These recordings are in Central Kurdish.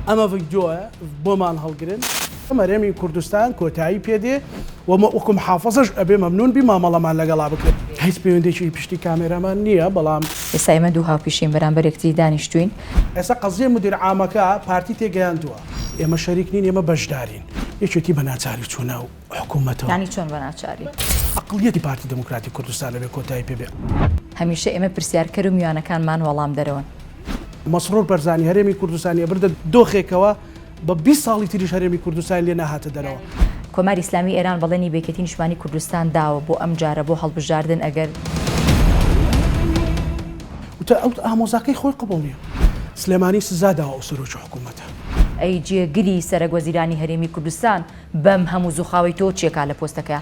ئەمە ڤیدیۆیە بۆمان هەڵگرن. هەرێمی کوردستان کۆتایی پێ دێ و وەکو محافەزەش ئەبێ مەمنون بی مامەڵەمان لەگەڵا بکرێت. هیچ پەیوەندیەکی پشتی کامێرامان نیە بەڵام. ئێستا ئێمە دوو هاوپیشەین بەرامبەر یەکتری دانیشتووین. ئێستا قەزیەی مدیر عامەکە پارتی تێگەیاندووە. ئێمە شەریک نین ئێمە بەشدارین. یەکێتی بە ناچاری چوو ناو حکومەتەوە. یانی چۆن بە ناچاری؟ ئەقڵیەتی پارتی دێموکراتی کوردستان ئەبێ کۆتایی پێ بێ. هەمیشە ئێمە پرسیارکەر و میوانەکانمان وەڵامدەرەوەن. مەسرور بەرزانی هەرێمی کوردستانی ئەبردە دۆخێکەوە بە 20 ساڵی تریش هەرێمی کوردستانی لێ نەهاتە دەرەوە. کۆماری ئیسلامی ئێران بەڵێنی بە یەکێتی نیشتمانی کوردستان داوە بۆ ئەم جارە بۆ هەڵبژاردن ئەگەر. وتە ئەو ئامۆزاکەی خۆی قبوڵ نیە. سلێمانی سزا داوە ئەو سەرۆکی حکومەتە. ئەی جێگری سەرەک وەزیرانی هەرێمی کوردستان بەم هەموو زوخاوەی تۆ چێکا لە پۆستەکەیا.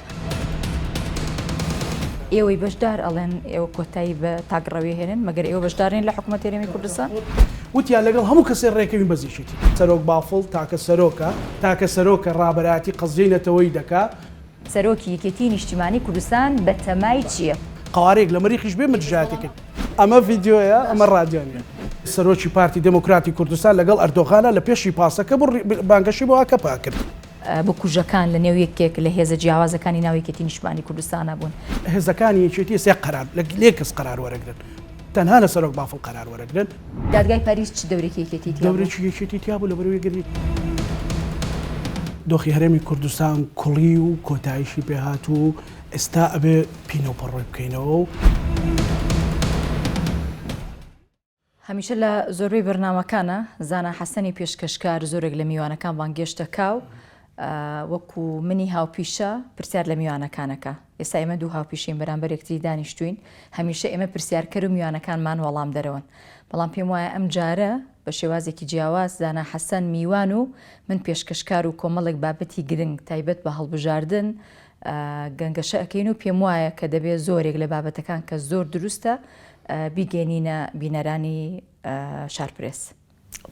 ئێوەی بەشدار ئەڵێن ئێوە کۆتایی بە تاکڕەوی هێنن مەگەر ئێوە بەشدار نین لە حکومەتی هەرێمی کوردستان؟ وتیان لەگەڵ هەموو کەسێ ڕێکەوین بەس یەکێتی. سەرۆک بافڵ تاکە سەرۆکە تاکە سەرۆکە ڕابەرایەتی قەزیەی نەتەوەیی دەکا. سەرۆکی یەکێتیی نیشتیمانیی کوردستان بە تەمای چییە؟ قەوارەیەک لە مەریخیش بێ من دژایەتی کەین. ئەمە ڤیدیۆیە ئەمە ڕادیۆ نیە. سەرۆکی پارتی دێمۆکراتی کوردستان لەگەڵ ئەردۆغانا لە پێشی پاسەکە بوو بانگەشەی بۆ ئاکەپە ئەکرد. بکوژەکان لە نێو یەکێک لە هێزە جیاوازەکانی ناو یەکێتی نیشتمانی کوردستانا بوون. هێزەکانی یەکێتی ئێستا قەرار لە لێ کەس قەرار وەرەگرن تەنها لە سەرۆک بافڵ قەرار وەرەگرن. دادگای پاریس چ دەورێکی یەکێتی تیا بوو؟ دەورێکی یەکێتی تیا بوو لەبەرئەوەی گەر دۆخی هەرێمی کوردستان کوڵی و کۆتاییشی پێ هات و ئێستا ئەبێ پینە و پەڕۆی بکەینەوە و. هەمیشە لە زۆربەی بەرنامەکانا زانا حەسەنی پێشکەشکار زۆرێک لە میوانەکان بانگێشت دەکا و وەکو منی هاوپیشە پرسیار لە میوانەکان ئەکا. ئێستا ئێمە دوو هاوپیشەین بەرامبەر یەکتری دانیشتووین، هەمیشە ئێمە پرسیارکەر و میوانەکانمان وەڵامدەرەوەن. بەڵام پێم وایە ئەم جارە بە شێوازێکی جیاواز زانا حەسەن میوان و من پێشکەشکار و کۆمەڵێک بابەتی گرنگ تایبەت بە هەڵبژاردن گەنگەشە ئەکەین و پێم وایە کە دەبێ زۆرێک لە بابەتەکان کە زۆر دروستە بیگەینینە بینەرانی شارپرێس.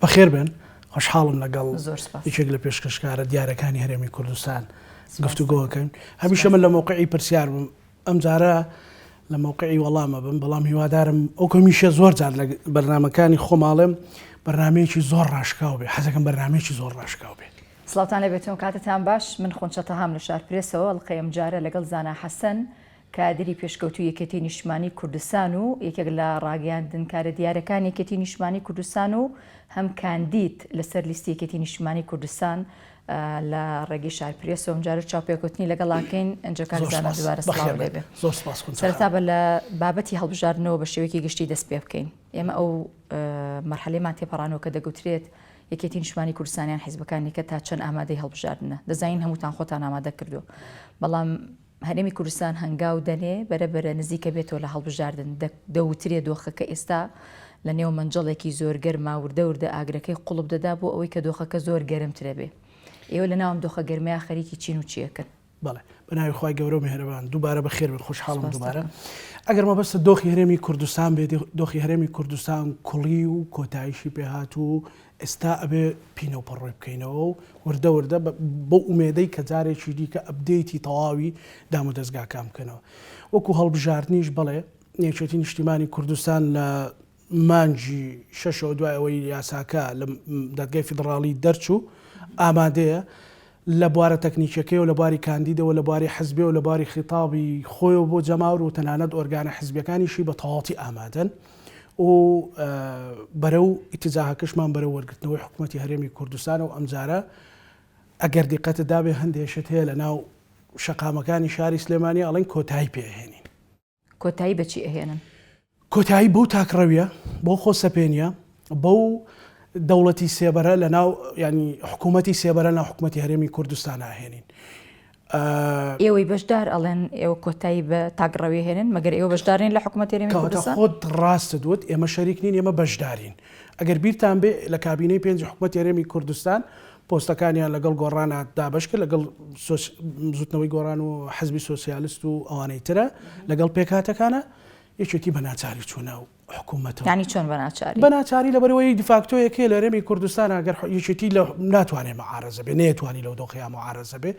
بەخێر بێن، خۆشحاڵم لەگەڵ یەکێک لە پێشکەشکارە دیارەکانی هەرێمی کوردستان گفتوگۆ ئەکەین. هەمیشە من لە مەوقعی پرسیار بووم، ئەمجارە لە مەوقعی وەڵام ئەبم، بەڵام هیوادارم ئەو کەمیشە زۆر جار لە بەرنامەکانی خۆم ئاڵێم بەرنامەیەکی زۆر ڕاشکاو بێ، حەزەکەم بەرنامەیەکی زۆر ڕاشکاو بێ. سڵاوتان لێبێت و کاتتان باش، من خونچە تەهام لە شارپرێسەوە، ئەڵقەی ئەمجارە لەگەڵ زانا حەسەن کادری پێشکەوتووی یەکێتی نیشتمانی کوردستان و یەکێک لە ڕاگەیاندنکارە دیارەکانی یەکێتی نیشتمانی کوردستان و هەم کاندید لەسەر لیستی یەکێتی نیشتمانی کوردستان لە ڕێگەی شارپرێسەوە ئەمجارە چاوپێکەوتنی لەگەڵ ئەکەین. ئەنجا کاک زۆر زانا سپاس. دووبارە سڵاو بەخێر لێ بێن. بێ. زۆر سپاس خونچە سەرەتا خان. بە لە بابەتی هەڵبژاردنەوە بە شێوەیەکی گشتی دەست پێ بکەین. ئێمە ئەو مەرحەلەیەمان تێپەڕانووە کە دەگوترێت یەکێتی نیشتمانی کوردستان یان حیزبەکانی کە تا چەند ئامادەی هەڵبژاردنە. دەزانین هەمووتان خۆتان ئامادە کردووە. بەڵام هەرێمی کوردستان هەنگاو دەنێ، بەرە بەرە نزیکە بێتەوە لە هەڵبژاردن، دەوترێ دۆخەکە ئێستا لە نێو مەنجەڵێکی زۆر گەرما وردە وردە ئاگرەکەی قوڵپ دەدا بۆ ئەوەی کە دۆخەکە زۆر گەرمترە بێ. ئێوە لە ناو ئەم دۆخە گەرمەیا خەریکی چین و چیەکەن؟ بەڵێ. بە ناوی خوای گەورە و میهرەبان. دووبارە بەخێر بێن، خۆشحاڵم سوپاست دووبارە. دەکەم. ئەگەر مەبەستت دۆخی هەرێمی کوردستان بێ، دۆخی هەرێمی کوردستان کوڵی و کۆتاییشی پێ هات و ئێستا ئەبێ پینە و پەڕۆی بکەینەوە و وردە وردە بەو ئومێدەی کە جارێکی دیکە update ی تەواوی دامودەزگاکان بکەنەوە. وەکو هەڵبژاردنیش بەڵێ یەکێتی نیشتیمانی کوردستان لە مانگی شەشەوە دوای ئەوەی یاساکە لە دادگای فیدڕاڵی دەرچوو ئامادەیە لە بوارە تەکنیکیەکەی و لە بواری کاندیدەوە لە بواری حزبی و لە بواری خیتابی خۆیەوە بۆ جەماور و تەنانەت ئۆرگانە حزبیەکانیشی بە تەواوەتی ئامادەن و بەرەو ئیتجاهەکەشمان بەرەو وەرگرتنەوەی حکوومەتی هەرێمی کوردستانە و ئەمجارە ئەگەر دیقەتت دابێ هەندێ شت هەیە لە ناو شەقامەکانی شاری سلێمانی ئەڵێن کۆتایی پێ ئەهێنین. کۆتایی بە چی ئەهێنن؟ کۆتایی بەو تاکڕەویە، بەو خۆسەپێنیە، بەو دەوڵەتی سێبەرە لە ناو یانی حکوومەتی سێبەرە ناو حکوومەتی هەرێمی کوردستان ئەهێنین. ئێوەی بەشدار ئەڵێن ئێوە کۆتایی بە تاکڕەوی هێنن، مەگەر ئێوە بەشدار نین لە حکوومەتی هەرێمی کەواتە کوردستان؟ خۆت ڕاستت وت، ئێمە شەریک نین، ئێمە بەشدارین. ئەگەر بیرتان بێ لە کابینەی پێنجی حکوومەتی هەرێمی کوردستان پۆستەکانیان لەگەڵ گۆڕانا دابەش کرد، لەگەڵ بزووتنەوەی گۆڕان و حزبی سۆسیالست و ئەوانەی ترە، لەگەڵ پێکهاتەکانە، یەکێتی بە ناچاری چوو ناو حکوومەتەوە. یانی چۆن بە ناچاری؟ بە ناچاری لەبەرئەوەی دیفاکتۆیەک هەیە لە هەرێمی کوردستان ئەگەر یەکێتی لە ناتوانێ معارەزە بێ، نەیەتوانی لەو دۆخەیا معارەزە بێ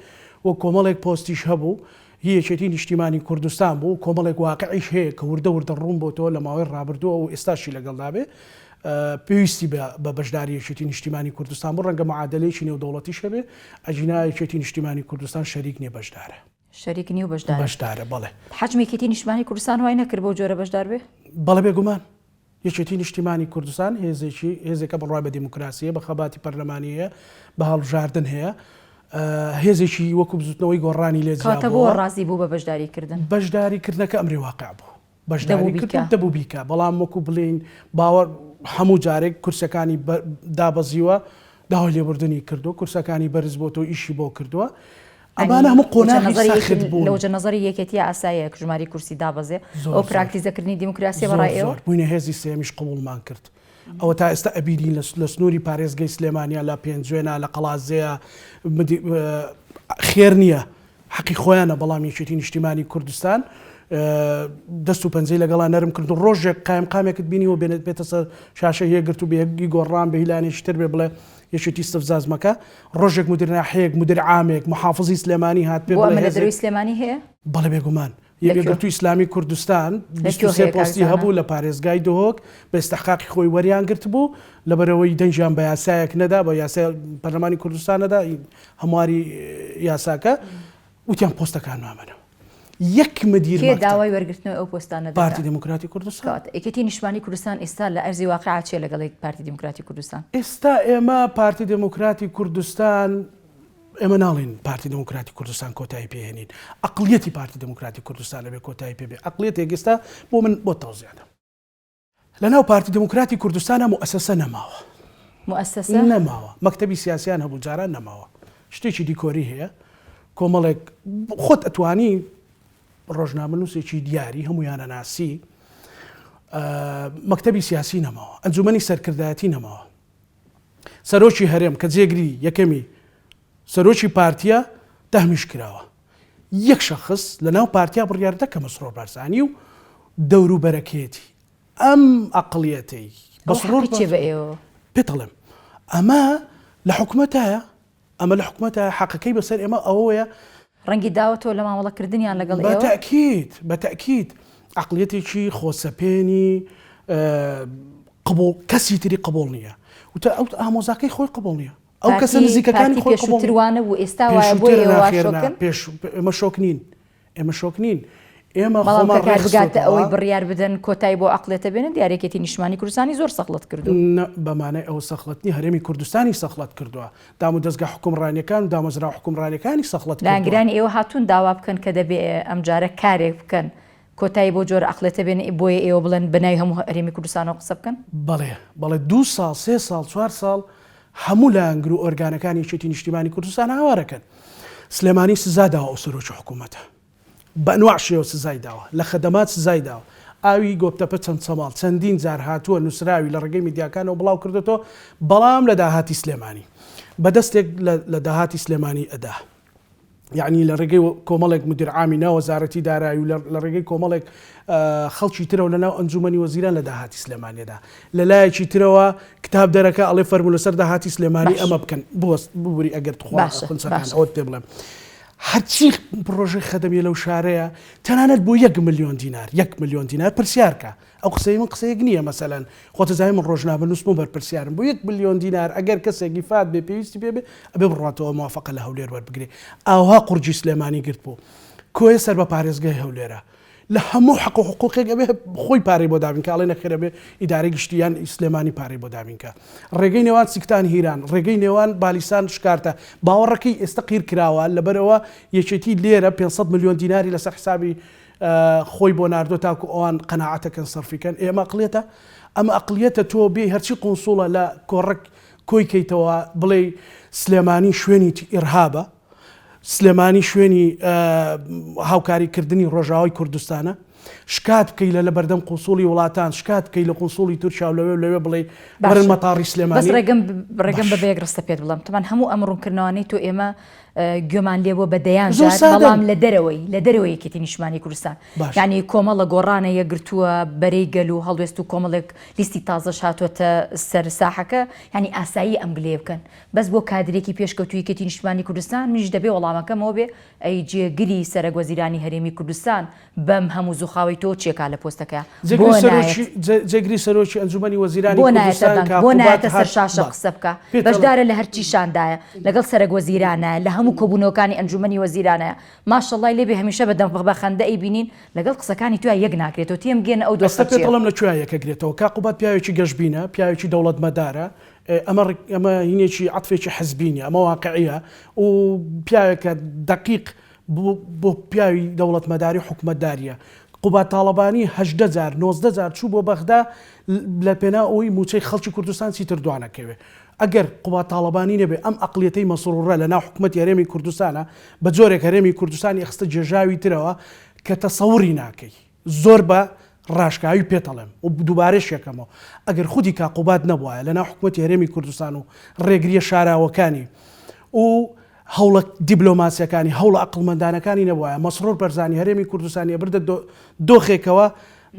و کۆمەڵێک پۆستیش هەبوو هی یەکێتی نیشتیمانی کوردستان بوو، کۆمەڵێک واقعیش هەیە کە وردە وردە ڕوون بۆتەوە لە ماوەی ڕابردووە و ئێستاشی لەگەڵدا بێ. پێویستی بە بەشداری یەکێتی نیشتیمانی کوردستان بوو، ڕەنگە معادەلەیەکی نێودەوڵەتیش هەبێ، ئەگینا یەکێتی نیشتیمانی کوردستان شەریک نییە بەشدارە. شەریک نییە و بەشدارە. بەشدارە بەڵێ. حەجمی یەکێتی نیشتمانی کوردستان وای نەکرد بەو جۆرە بەشدار بێ؟ بەڵێ بێگومان. یەکێتی نیشتیمانی کوردستان هێزێکی هێزێکە بڕوای بە دیموکراسی هەیە، بە خەباتی پەرلەمانی هەیە، بە هەڵبژاردن هەیە. هێزێکی وەکو بزوتنەوەی گۆڕانی لێ جیا کەواتە بۆ بووە. ڕازی بوو بە بەشداری کردن؟ بەشداری کردنەکە ئەمری واقع بوو. دەبوو بەشداری بیکا. کردن دەبوو بیکا، بەڵام وەکو بڵێین باوەڕ هەموو جارێک کورسەکانی دابەزیوە داوای لێبوردنی کردووە، کورسەکانی بەرز بۆتەوە ئیشی بۆ کردووە. ئەمانە هەموو قۆناغی سەخت بوون. لە وجە نەزەری یەکێتیە ئاساییە کە ژمارەی کورسی دابەزێ، زۆر ئەوە زۆر. پراکتیزەکردنی دیموکراسیە بە زۆر ڕای ئێوە؟ زۆر. بووینە هێزی سێیەمیش قبوڵمان کرد. ئەوە تا ئێستا ئەبینین لە سنووری پارێزگەی سلێمانیا، لە پێنجوێنا، لە قەڵادزێیا خێر نییە حەقی خۆیانە بەڵام یەکێتی نیشتیمانی کوردستان دەست و پەنجەی لەگەڵا نەرم کرد و ڕۆژێک قایمقامێکت بینیوە بێنێت بێتە سەر شاشە یەکگرتوو بێ هی گۆڕان بێ هی لایەنێکی تر بێ بڵێ یەکێتی استفزاز مەکە ڕۆژێک مدیر ناحیەیەک مدیر عامێک محافزی سلێمانی هات پێ بۆ بڵێ ئەمە لە هێزێک دەرەوەی سلێمانی هەیە؟ بەڵێ بێگومان لە کوێ؟ یەکگرتوو ئیسلامی کوردستان لە کوێ 23 هەیە کاک پۆستی زانا؟ هەبوو لە پارێزگای دهۆک بە ئیستحقاقی خۆی وەریان گرتبوو لەبەرئەوەی دەنگیان بە یاسایەک نەدا بە یاسای پەرلەمانی کوردستان نەدا هەمواری یاساکە وتیان پۆستەکانمان بەنەوە یەک مدیر کێ مەکتەب داوای وەرگرتنەوەی ئەو پۆستانە دەکا؟ پارتی دیموکراتی کوردستان. کەواتە یەکێتی نیشتمانی کوردستان ئیستا لە ئەرزی واقیعا چیە لەگەڵ پارتی دیموکراتی کوردستان؟ ئێستا ئێمە پارتی دیموکراتی کوردستان ئێمە ناڵێین پارتی دیموکراتی کوردستان کۆتایی پێ هێنین ئەقڵیەتی پارتی دیموکراتی کوردستان ئەبێ کۆتایی پێ بێ ئەقڵیەتێک ئێستا بۆ من بۆت تەوزیع دەم. لە ناو پارتی دێموکراتی کوردستانا موئەسەسە نەماوە. موئەسەسە؟ نەماوە. مەکتەبی سیاسیان هەبوو جاران نەماوە. شتێکی دیکۆری هەیە. کۆمەڵێک خۆت ئەتوانی ڕۆژنامەنووسێکی دیاری هەموویان ئەناسی. مەکتەبی سیاسی نەماوە. ئەنجومەنی سەرکردایەتی نەماوە. سەرۆکی هەرێم کە جێگری یەکەمی سەرۆکی پارتیە تەهمیش کراوە. یەک شەخس لە ناو پارتیا بڕیاردە کە مەسرور بارزانی و دەوروبەرەکەیەتی. ئەم ئەقڵیەتەی مەسرور حەقی چیە بە ئێوەوە؟ پێت ئەڵێم ئەمە لە حکومەتایە، ئەمە لە حکومەتایە حەقەکەی بەسەر ئێمە ئەوەیە. ڕەنگی داوەتەوە لە مامەڵەکردنیان لەگەڵ بە ئێوە؟ تەئکید، بە تەئکید عەقڵیەتێکی خۆسەپێنی قبوڵ کەسی تری قبوڵ نییە. وتە ئەو ئامۆزاکەی خۆی قبوڵ نییە. ئەو کەسە نزیکەکانی خۆی قبوڵ پێشووتر وا نەبوو ئێستا وایە بۆ ئێوە وا شۆکن؟ پێش ئێمە شۆک نین ئێمە شۆک نین ئێمە بەڵام کە کار بگاتە ئەوەی بڕیار بدەن کۆتایی بۆ عەقڵیەتە بێنن دیارە یەکێتی نیشتمانی کوردستانی زۆر سەخڵەت کردووە. بە مانای ئەوە سەخڵەت نییە هەرێمی کوردستانی سەخڵەت کردووە دامودەزگا حوکمڕانیەکان و دامەزراوە حوکمڕانیەکانی سەخڵەت کردووە. لایەنگرانی ئێوە هاتوون داوا بکەن کە دەبێ ئەمجارە کارێک بکەن کۆتایی بەو جۆرە عەقڵیەتە بێنن بۆیە ئێوە بڵێن بە ناوی هەموو هەرێمی کوردستانەوە قسە بکەن؟ بەڵێ بەڵێ دوو ساڵ سێ ساڵ چوار ساڵ هەموو لایەنگر و ئۆرگانەکانی یەکێتی نیشتیمانی کوردستان هاوارەکەن سلێمانی سزا داوە ئەو سەرۆکی حکوومەتە بە ئەنواع شێوە سزای داوە لە خەدەمات سزای داوە ئاوی گۆپتەپە چەمچەماڵ چەندین جار هاتووە نووسراوی لە ڕێگەی میدیاکانەوە بڵاو کردۆتەوە بەڵام لە داهاتی سلێمانی بە دەستێک لە داهاتی سلێمانی ئەدا. یەعنی لە ڕێگەی کۆمەڵێک مدیر عامی ناو وەزارەتی دارایی و لە ڕێگەی کۆمەڵێک خەڵکی ترەوە لە ناو ئەنجومەنی وەزیران لە داهاتی سلێمانیەدا لە لایەکی ترەوە کتاب دەرەکە ئەڵێ فەرموو لەسەر داهاتی سلێمانی ئەمە بکەن بوەست ببوری ئەگەر تخوا خونچەکان ئەوەت پێ بڵێم هەرچی پڕۆژەی خەدەمیە لەو شارەیە تەنانەت بۆ یەک ملیۆن دینار یەک ملیۆن دینار پرسیارکە ئەو قسەی من قسەیەک نییە مەسەلەن خۆت ئەزانی من ڕۆژنامەنووسم و بەرپرسیارم بۆ یەک ملیۆن دینار ئەگەر کەسێک ئیفاد بێ پێویستی پێ بێ ئەبێ بڕواتەوە موافەقە لە هەولێر وەربگرێ ئاوها قوڕگی سلێمانی گرت بوو کۆیە سەر بە پارێزگای هەولێرە لە هەموو حەق و حقوقێک ئەبێ خۆی پارەی بۆ دابین کە ئەڵێ نەخێر ئەبێ ئیدارەی گشتی یان سلێمانی پارەی بۆ دابین کە ڕێگەی نێوان سیکتان هیران ڕێگەی نێوان بالیسان شکارتە باوەڕەکەی ئێستا قیر کراوە لەبەرئەوە یەکێتی لێرە 500 ملیۆن دیناری لەسەر حسابی خۆی بۆ ناردوە تاکو ئەوان قەناعەتەکەن سەرفی کەن ئێ ئەمە ئەقڵیەتە؟ ئەمە ئەقڵیەتە تۆ بێی هەرچی قونسوڵە لە کۆڕەک کۆی کەیتەوە بڵێی سلێمانی شوێنی ئیرهابە سلێمانی شوێنی هاوکاری کردنی ڕۆژاوای کوردستانە شکات بکەی لە لەبەردەم قونسوڵی وڵاتان شکات بکەی لە قونسوڵی تورکیا و لەوێ و لەوێ بڵێی وەرن باشە مەتاڕی بەس سلێمانی ڕێگەم ڕێگەم باش بە بە یەک ڕستە پێت بڵێم تەبعەن هەموو ئەم ڕوونکردنەوانەی تۆ ئێمە. گوێمان لێ بووە بە دەیان جار بەڵام لە دەرەوەی لە دەرەوەی یەکێتی نیشتمانی کوردستان یانی کۆمەڵە گۆڕانە یەکگرتووە بەرەی گەل و هەڵوێست و کۆمەڵێک لیستی تازەش هاتووەتە سەر ساحەکە یانی ئاسایی ئەم گلەیە بکەن بەس بۆ کادرێکی پێشکەوتوو یەکێتی نیشتمانی کوردستان منیش دەبێ وەڵامەکەمەوە بێ ئەی جێگری سەرەک وەزیرانی هەرێمی کوردستان بەم هەموو زوخاوەی تۆ چێکا لە پۆستەکە بۆ نایەت جێگری سەرۆکی ئەنجومەنی وەزیرانی بۆ نایەتە دەنگ بۆ نایەتە سەر شاشە قسە بکا بەشدارە لە هەرچی شاندایە لەگەڵ سەرەک وەزیرانایە لە هەموو کۆبوونەوەکانی ئەنجومەنی وەزیرانایە ماشەڵای لێبێ هەمیشە بە دەم بە خەندە ئەیبینین لەگەڵ قسەکانی تۆیا یەک ناگرێتەوە تێم گێنە ئەو دۆخە ئێستا پێت ئەڵێم لە کوێیا یەک ئەگرێتەوە کاک قوباد پیاوێکی گەشبینە پیاوێکی دەوڵەتمەدارە ئەمە ئەمە هینێکی عەتفێکی حزبی نیە ئەمە واقعیە و پیاوێکە دەقیق بۆ پیاوی دەوڵەتمەداری و حکومەتداریە. قوباد تاڵەبانی 18 جار 19 جار چوو بۆ بەغدا لە پێناو ئەوەی مووچەی خەڵکی کوردستان چیتر دوانەکەوێ. ئەگەر قوباد تاڵەبانی نەبێ ئەم ئەقڵیەتەی مەسڕوڕە لە ناو حکومەتی هەرێمی کوردستانە بە جۆرێک هەرێمی کوردستانی ئەخستە گێژاوی ترەوە کە تەسەوڕی ناکەی. زۆر بە ڕاشکاوی پێت ئەڵێم و دووبارەش یەکەمەوە ئەگەر خودی کاک قوباد نەبوایە لەناو حکومەتی هەرێمی کوردستان و ڕێگریە شاراوەکانی و هەوڵە دیبلۆماسیەکانی هەوڵە ئەقڵمەندانەکانی نەبوایە مەسرور بەرزانی هەرێمی کوردستانی ئەبردە دۆخێکەوە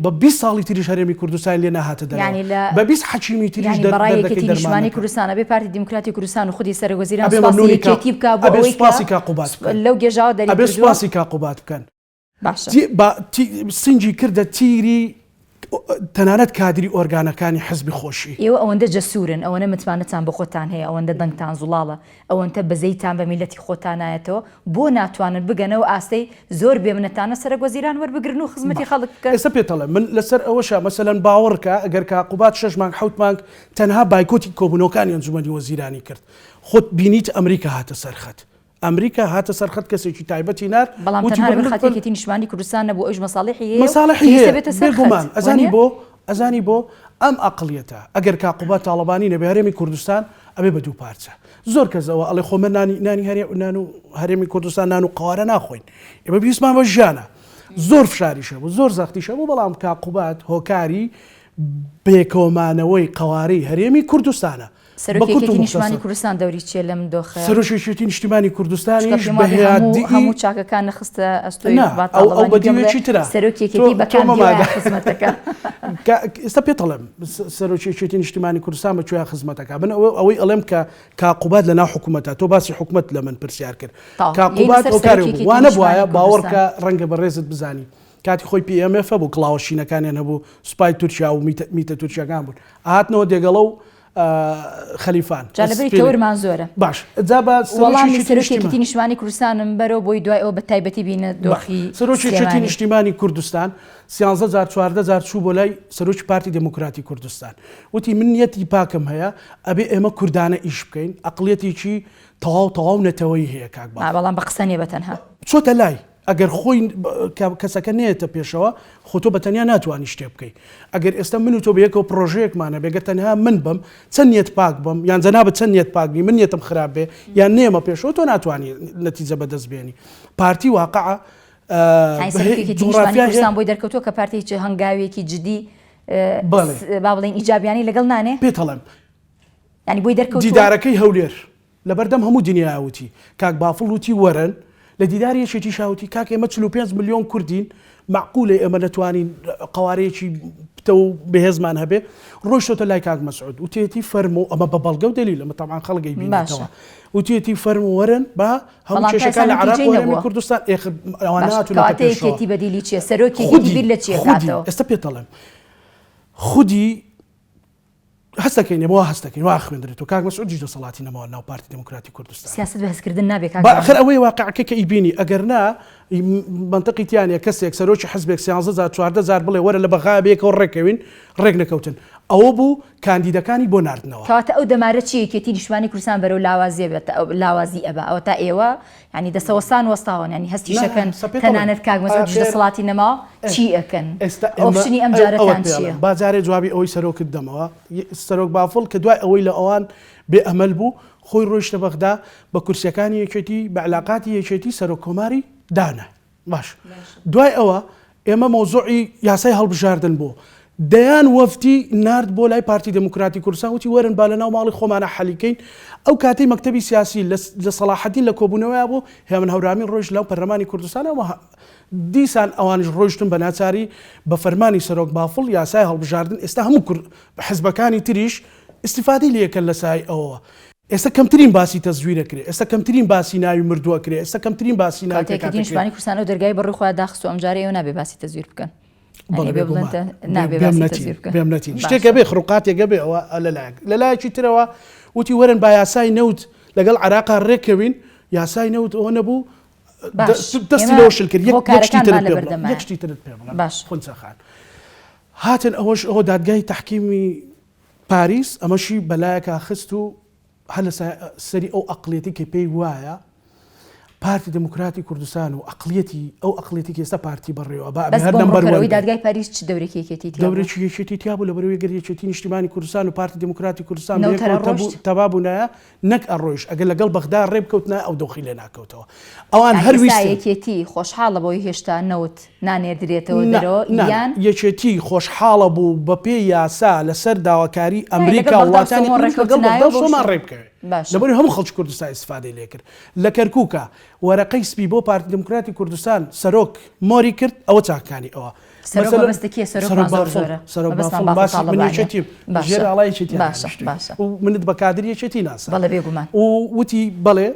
بە 20 ساڵی تریش هەرێمی کوردستان لێ نەهاتە دەرەوە بە 20 حەکیمی تریش دەردەکەی دەرمان کوردستان ئەبێ پارتی دیموکراتی کوردستان و خودی سەرۆک وەزیران سوپاسی یەکێتی بکا بۆ ئەوەی سوپاسی کاک قوباد بکەن لەو گێژاوە دەری ئەبێ سوپاسی کاک قوباد بکەن باشە. با سنگی کردە تیری تەنانەت کادری ئۆرگانەکانی حزبی خۆشی. ئێوە ئەوەندە جەسوورن، ئەوەنە متمانەتان بە خۆتان هەیە، ئەوەندە دەنگتان زوڵاڵە، ئەوەنتە بەزەیتان بە میللەتی خۆتان نایەتەوە، بۆ ناتوانن بگەنە ئەو ئاستەی زۆر بێمنەتانە سەرەک وەزیران وەربگرن و خزمەتی خەڵک بکەن؟ ئێستا پێت ئەڵێم، من لەسەر ئەوەشە مەسەلەن باوەڕکە ئەگەر کاک قوباد شەش مانگ حەوت مانگ تەنها بایکۆتی کۆبوونەوەکانی ئەنجومەنی وەزیرانی کرد، خۆت بینیت ئەمریکا هاتە سەر خەت، ئەمریکا هاتە سەر خەت کەسێکی تایبەتی نارد بەڵام وتی تەنها لەبەر بۆ خاتری یەکێتی نیشتمانی کوردستان نەبوو ئەویش مەساڵیحی هەیە و مەساڵحی پێویستە هەیە بێتە سەر خەت بێگومان ئەزانی وانیە؟ بۆ ئەزانی بۆ ئەم ئەقڵیەتە ئەگەر کاک قوباد تاڵەبانی نەبێ هەرێمی کوردستان ئەبێ بە دوو پارچە زۆر کەس ئەوە ئەڵێ خۆ مە نانی نانی هەرێ نان و هەرێمی کوردستان نان و قەوارە ناخۆین ئێمە پێویستمان بە ژیانە زۆر فشاریش هەبوو زۆر زەختیش هەبوو بەڵام کاک قوباد هۆکاری بەیەکەوەمانەوەی قەوارەی هەرێمی کوردستانە سەرۆکی یەکێتی نیشتمانی کوردستان دەوری چیە لەم دۆخە؟ سەرۆکی یەکێتی نیشتیمانی کوردستانیش بە هەموو هەموو چاکەکان نەخستە ئەستۆی ئەو بە دیوێکی ترە. سەرۆکی یەکێتی بە کام دیوە خزمەتەکە؟ ئێستا پێت ئەڵێم سەرۆکی یەکێتی نیشتیمانی کوردستان بە کوێ خزمەتەکە من ئەوەی ئەڵێم کە کاک قوباد لە ناو حکوومەتە تۆ باسی حکوومەت لە من پرسیار کرد کاک قوباد هۆکارێک بوو وا نەبوایە باوەڕکە ڕەنگە بەڕێزت بزانی کاتی خۆی PMF هەبوو کڵاوە شینەکانیان هەبوو سوپای تورکیا و میتە تورکیاکان بوون ئەهاتنەوە دێگەڵە و خەلیفان. جا لەبەری تەورمان زۆرە. باش جا بە وەڵامی سەرۆکی یەکێتی نیشتمانی کوردستانم بەرەو بۆی دوای ئەوە بە تایبەتی بینە دۆخی سەرۆکی یەکێتی نیشتیمانی کوردستان سیانزە جار چواردە جار چوو بۆ لای سەرۆکی پارتی دێموکراتی کوردستان وتی من نیەتی پاکم هەیە ئەبێ ئێمە کوردانە ئیش بکەین ئەقڵیەتێکی تەواو تەواو نەتەوەیی هەیە کاک بافڵ. بەڵام بە قسە نیە بە تەنها. چۆتە لای ئەگەر خۆی کەسەکە نەیەتە پێشەوە خۆ تۆ بە تەنیا ناتوانی شتێ بکەی ئەگەر ئێستا من و تۆ بەیەکەوە پرۆژەیەکمان هەبێ گەر تەنها من بم چەند نیەت پاک بم یان جەنابت چەند نیەت پاک بی من نیەتم خراپ بێ یان نێمە پێشەوە تۆ ناتوانی نەتیجە بەدەست بێنی پارتی واقعە جوغرافیای کوردستان بۆی دەرکەوتووە کە پارتی هیچ هەنگاوێکی جدی با بڵێین ئیجابیانی لەگەڵ نانێ پێت ئەڵێم یانی بۆی دەرکەوتووە دیدارەکەی هەولێر لەبەردەم هەموو دنیا وتی، کاک بافڵ وتی وەرن، لە دیداری یەکێتیشا وتی کاک ئێمە 45 ملیۆن کوردین، مەعقولە ئێمە نەتوانین قەوارەیەکی پتەو و بەهێزمان هەبێ، ڕۆیشتۆتە لای کاک مەسعود وتێتی فەرموو، ئەمە بە بەڵگە و دەلیل، ئەمە تەبعەن خەڵک ئەیبینێتەوە، وتێتی فەرموو وەرن با هەموو کێشەکان لە عێراق و هەرێمی کوردستان ئێخر ئەوان نەهاتوونەتە کەواتە پێشەوە. یەکێتی بەدیلی چییە؟ سەرۆکی یەکێتی بیر لە چی ئەکاتەوە؟ خودی، ئێستا پێت ئەڵێم، خودی هەست دەکەین ئێمە وا هەست دەکەین وا خوێندرێتەوە کاک مەسعودیش دەسەڵاتی نەماوە ناو پارتی دێموکراتی کوردستان. سیاسەت بە هەستکردن نابێ کاک با ئەخر ئەوەیە واقعەکەی کە ئیبینی ئەگەر نا مەنتقی تیا نیە کەسێک سەرۆکی حزبێک سیانزە جار 14 جار بڵێ وەرە لە بەغا بەیەکەوە ڕێکەوین ڕێک نەکەوتن ئەوە بوو کاندیدەکانی بۆ ناردنەوە. کەواتە ئەو دەمارە چیە یەکێتی نیشتمانی کوردستان بەرەو لاوازیە بێت لاوازی ئەبا ئەوەتا ئێوە یانی دەسەوەستان وەستاون یانی هەستیش ئەکەن تەنانەت کاک مەسعودیش دەسەڵاتی نەماوە چی ئەکەن option ی ئەم جارەتان چیە؟ با جارێ جوابی ئەوەی سەرۆکت دەمەوە سەرۆک بافڵ کە دوای ئەوەی لە ئەوان بێ ئەمەل بوو خۆی ڕۆیشتە بەغدا بە کورسیەکانی یەکێتی بە علاقاتی یەکێتی سەرۆک کۆماری دانا باش دوای ئەوە ئێمە مەوزوعی یاسای هەڵبژاردن بوو. دەیان وەفدی نارد بۆ لای پارتی دێموکراتی کوردستان وتی وەرن با لەناو ماڵی خۆمانا حەلی کەین. ئەو کاتەی مەکتەبی سیاسی لە سەڵاحەدین لە کۆبوونەوەیا بوو، هێمن هەورامی ڕۆیشت لەناو پەرلەمانی کوردستانا و دیسان ئەوانیش ڕۆیشتن بە ناچاری بە فەرمانی سەرۆک بافڵ یاسای هەڵبژاردن ئێستا هەموو کورد حزبەکانی تریش ئیستیفادەی لێ ئەکەن لە سایەی ئەوەوە. ئێستا کەمترین باسی تەزویر ئەکرێ، ئێستا کەمترین باسی ناوی مردوو ئەکرێ، ئێستا کەمترین باسی ناوی کاتێک پێکهاتە یەکێتی ئەکرێ. نیشتمانی کوردستان ئەو دەرگای بە ڕووی خۆیا داخست و ئەمجارە ئێوە نابێ باسی تەزویر بکەن. بەڵێ بێگومان بێم نەتین شتێکە بێ خڕوقاتێکە بێ ئەوە لەلایەک لەلایەکی ترەوە وتی وەرن با یاسای نەوت لەگەڵ عراقا ڕێککەوین یاسای نەوت ئەوە نەبوو دەستی لەوە شل کرد یەک شتی ترت پێ بڵێم یەک شتی ترت پێ بڵێم باش خونچە خان هاتن ئەوەش ئەوە دادگای تەحکیمی پاریس ئەمەشی بەلایەکا خست و هەر لە سەری ئەو ئەقڵیەتی کە پێی وایە پارتی دێموکراتی کوردستان و ئەقڵیەتی ئەو ئەقڵیەتی کە ئێستا پارتی بەڕێوە با بەس هەر بۆم نەمبەر وەن ڕوونکەرەوەی بێ. دادگای پاریس چ دەورێکی یەکێتی تیا بوو؟ دەورێکی یەکێتی تیا بوو لەبەرئەوەی گەر یەکێتی نیشتیمانی کوردستان و پارتی دێموکراتی کوردستان نەوت هەر بەیەکەوە تەبوو ئەڕۆشت؟ تەبا بوونایە نەک ئەڕۆیشت ئەگەر لەگەڵ بەغدا ڕێ بکەوتنایە ئەو دۆخی لێ ناکەوتەوە ئەوان یانی هەر ئێستا ویستیان یەکێتی خۆشحاڵە بەوەی هێشتا نەوت نانێردرێتەوە نا دەرەوە نا نا یان؟ یەکێتی خۆشحاڵە بوو بەپێی یاسا لەسەر داواکاری نا لەگەڵ ئەمریکا و بەغدا و وڵاتانی سۆمۆ تریش لەگەڵ ڕێکەوتنایەوە بەغدا و بەو سۆما شێوە ڕێ بکەوێ باشە. لەبەرئەوەی هەموو خەڵکی کوردستان ئیستفادەی لێ کرد لە کەرکوکا وەرەقەی سپی بۆ پارتی دیموکراتی کوردستان سەرۆک مۆری کرد ئەوە چاکانی ئەوە سەرۆک مەسەلەن مەبەستە کێ سەرۆک سەرۆکمان زۆر بافڵ زۆرە سەرۆک مەبەستمان بافڵ بافڵ باسی من تاڵەبانیە یەکێتیم باشە ژێر ئاڵای یەکێتیان باشە دانیشتووین باشە و منت بە کادری یەکێتی ناسا بەڵێ بێگومان. و وتی بەڵێ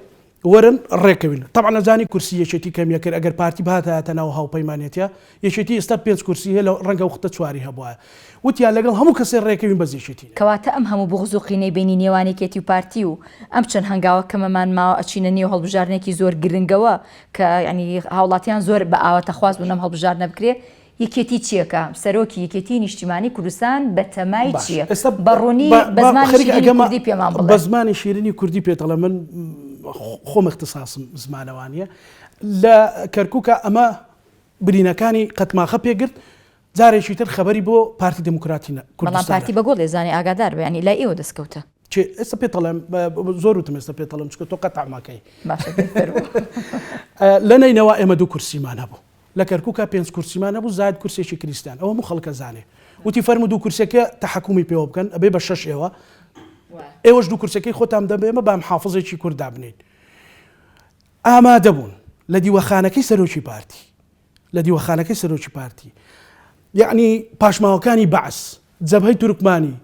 وەرن ڕێکەوین. تەبعەن ئەزانی کورسی یەکێتی کەمیە کرد ئەگەر پارتی بهاتایەتە ناو هاوپەیمانێتیە یەکێتی ئێستا پێنج کورسی هەیە لە ڕەنگە وختە چواری هەبوایە وتیان لەگەڵ هەموو کەسێ ڕێکەوین بەس یەکێتی نەبێ. کەواتە ئەم هەموو بوغز و قینەی بەینی نێوان یەکێتی و پارتی و ئەم چەند هەنگاوە کەمەمان ماوە ئەچینە نێو هەڵبژاردنێکی زۆر گرنگەوە کە یانی هاوڵاتیان زۆر بە ئاواتەخواز بوون ئەم هەڵبژاردنە بکرێ یەکێتی چیەکە؟ سەرۆکی یەکێتی نیشتیمانی کوردستان بە تەمای باش چیە؟ ئێستا بە ڕوونی با بە با زمانی خەریکە شیرینی ئەگەمە کوردی پێمان بە بڵێ. زمانی شیرینی کوردی پێت ئەڵێم من خۆم اختصاصم زمانەوانیە لە کەرکوکا ئەمە برینەکانی قەتماخە پێگرت جارێکی تر خەبەری بۆ پارتی دێموکراتی بەڵام کوردستان پارتی بە گۆڵ ئێزانێ ئاگادار بە یانی لای ئێوە دەسکەوتە. چێ ئێستا پێت ئەڵێم زۆر وتم ئێستا پێت ئەڵێم چونکە تۆ قەتع ماکەی. باشە دەی فەرموو. لە نەینەوا ئێمە دوو کورسیمان هەبوو. لە کەرکوکا پێنج کورسیمان هەبوو زاید کورسێکی کریستیان ئەوە هەموو خەڵک ئەزانێ وتی فەرموو دوو کورسیەکە تەحەکومی پێوە بکەن ئەبێ بە شەش ئێوە ئێوەش دوو کورسەکەی خۆتان بدەن بە ئێمە با محافزێکی کورد دابنێین ئامادە بوون لە دیوەخانەکەی سەرۆکی پارتی لە دیوەخانەکەی سەرۆکی پارتی یعنی پاشماوەکانی بەعس جەبهەی تورکمانی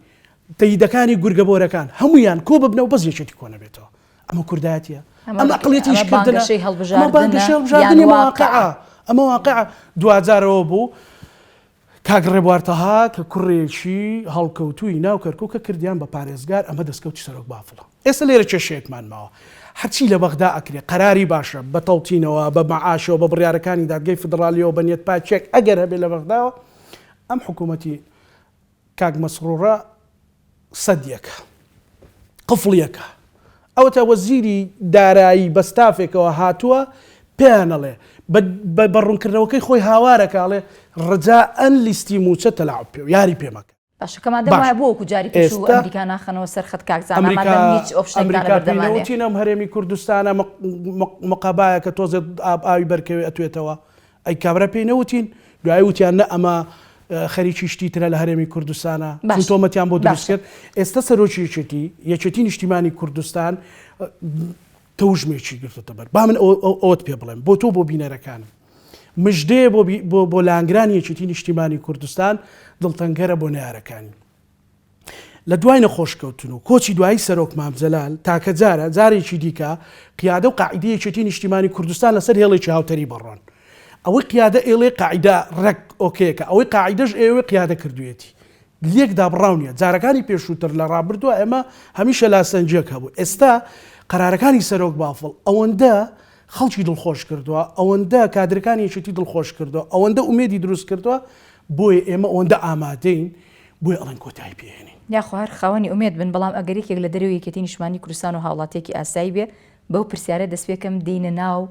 تەیدەکانی گورگەبۆرەکان هەمویان کۆ ببنەوە بەس یەکێتی کۆ نەبێتەوە ئەمە کوردایەتیە ئەمە ئەقڵیەتی ئەمە ئیشکردنە بانگەشەی ئەمە هەڵبژاردنە بانگەشەی یان هەڵبژاردنی واقعە؟ واقعە ئەمە واقعە دواجارەوە بوو کاک ڕێبوار تەها کە کوڕێکی هەڵکەوتووی ناو کەرکوکە کردیان بە پارێزگار ئەمە دەستکەوتی سەرۆک بافڵە ئێستا لێرە کێشەیەکمان ماوە هەرچی لە بەغدا ئەکرێ قەراری باشە بە تەوتینەوە بە مەعاشەوە بە بڕیارەکانی دادگەی فیدڕالیەوە بە نیەت پاکیەک ئەگەر هەبێ لە بەغداوە ئەم حکوومەتی کاک مەسڕوڕە سەدیەکە قفڵیەکە ئەوەتا وەزیری دارایی بە ستافێکەوە هاتووە پێیان ئەڵێ بە ڕوونکردنەوەکەی خۆی هاوارەکە ئەڵێ ڕجائەن لیستی مووچە تەلاعوب پێ و یاری پێ مەکەن. باشە کە مادەم باش وایە بۆ وەکو جاری پێشوو ئێستا ئەمریکا ناخەنەوە سەر خەت کاک زانا ئەمریکا مادەم هیچ option ێکتان ئەمریکا لەبەردەما پێی نیە. نەوتین ئەم هەرێمی کوردستانە مقەبایەکە تۆزێ ئاوی بەرکەوێ ئەتوێتەوە ئەی کابرا پێی نەوتین دوایی وتیان نە ئەمە خەریکی شتی ترە لە هەرێمی کوردستانە چون تۆمەتیان بۆ دروست کرد ئێستا سەرۆکی یەکێتی یەکێتی نیشتیمانی کوردستان تەوژمێکی گرتوتە بەر با من ئەوەت پێ بڵێم بۆ تۆ بۆ بینەرەکانم مژدەیە بۆ بۆ لانگرانی یەکێتی نیشتیمانی کوردستان دڵتەنگەرە بۆ نەیارەکانی لە دوای نەخۆشکەوتن و کۆچی دوایی سەرۆک مام جەلال، تاکە جارە، جارێکی دیکە قیادە و قاعیدەی یەکێتی نیشتیمانی کوردستان لەسەر هێڵێکی هاوتەریب ئەڕۆن. ئەوەی قیادە ئەیڵێ قاعیدە ڕێک ئۆکەیەکە، ئەوەی قاعیدەش ئەیەوێ قیادە کردوویەتی. لێک دابڕاو نییە. جارەکانی پێشووتر لە ڕابردووە ئێمە هەمیشە لاسەنگییەک هەبوو. ئێستا قەرارەکانی سەرۆک بافڵ ئەوەندە خەڵکی دڵخۆش کردووە، ئەوەندە کادرەکانی یەکێتی دڵخۆش کردووە، ئەوەندە ئومێدی دروست کردووە، بۆیە ئێمە ئەوەندە ئامادەین بۆیە ئەڵێن کۆتایی پێ هێنین. یاخوا هەر خاوەنی ئومێد بن، بەڵام ئەگەر یەکێک لە دەرەوەی یەکێتی نیشتمانی کوردستان و هاوڵاتیەکی ئاسایی بێ بەو پرسیارە دەستپێکەم دێینە ناو